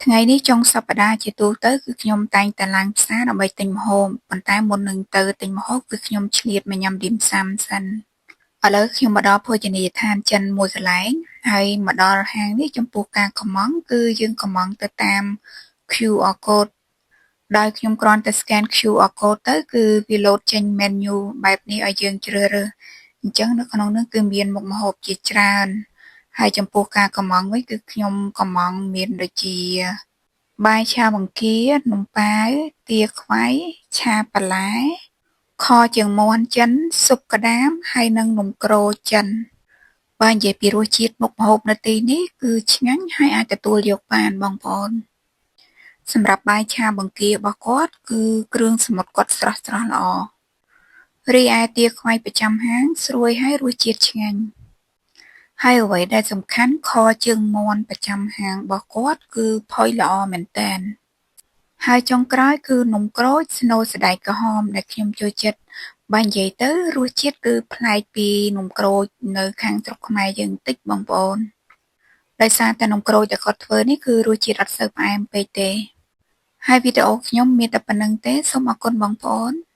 ថ្ងៃនេះចុងសប្តាហ៍ជាទូទៅគឺខ្ញុំតែងតែឡើងផ្សារដើម្បីទិញម្ហូបប៉ុន្តែមុននឹងទៅទិញម្ហូបគឺខ្ញុំឆ្លៀតមកញ៉ាំឌីមសាំសិនឥឡូវខ្ញុំមកដល់ភោជនីយដ្ឋានចិនមួយកន្លែងហើយមកដល់ហាងនេះចំពោះការកម្ម៉ង់គឺយើងកម្ម៉ង់ទៅតាម QR code ដោយខ្ញុំគ្រាន់តែ scan QR code ទៅគឺវាលោតចេញ menu បែបនេះឲ្យយើងជ្រើសរើសអញ្ចឹងនៅក្នុងនោះគឺមានមុខម្ហូបជាច្រើនហើយចំពោះការកម្ម៉ង់វិញគឺខ្ញុំកម្ម៉ង់មានដូចជា បាយឆាបង្គានំប៉ាវទាខ្វៃឆាបន្លែខជើងមាន់ចិនស៊ុបក្តាមហើយនិងនំក្រូចចិនបើនិយាយពីរសជាតិមុខម្ហូបនៅទីនេះគឺឆ្ងាញ់ហើយអាចទទួលយកបានបងប្អូនសម្រាប់បាយឆាបង្គារបស់គាត់គឺគ្រឿងសមុទ្រគាត់ស្រស់ស្រស់ល្អរីឯទាខ្វៃប្រចាំហាងស្រួយហើយរសជាតិឆ្ងាញ់ហើយអ្វីដែលសំខាន់ខជើងមាន់ប្រចាំហាងរបស់គាត់គឺផុយល្អមែនទែនហើយចុងក្រោយគឺនំក្រូចស្នូលសណ្តែកក្រហមដែលខ្ញុំចូលចិត្តបើនិយាយទៅរសជាតិគឺប្លែកពីនំក្រូចនៅខាងស្រុកខ្មែរយើងបន្តិចបងប្អូនដោយសារតែនំក្រូចដែលគាត់ធ្វើនេះគឺរសជាតិអត់សូវផ្អែមពេកទេហើយវីដេអូខ្ញុំមានតែប៉ុណ្ណឹងទេសូមអរគុណបងប្អូន។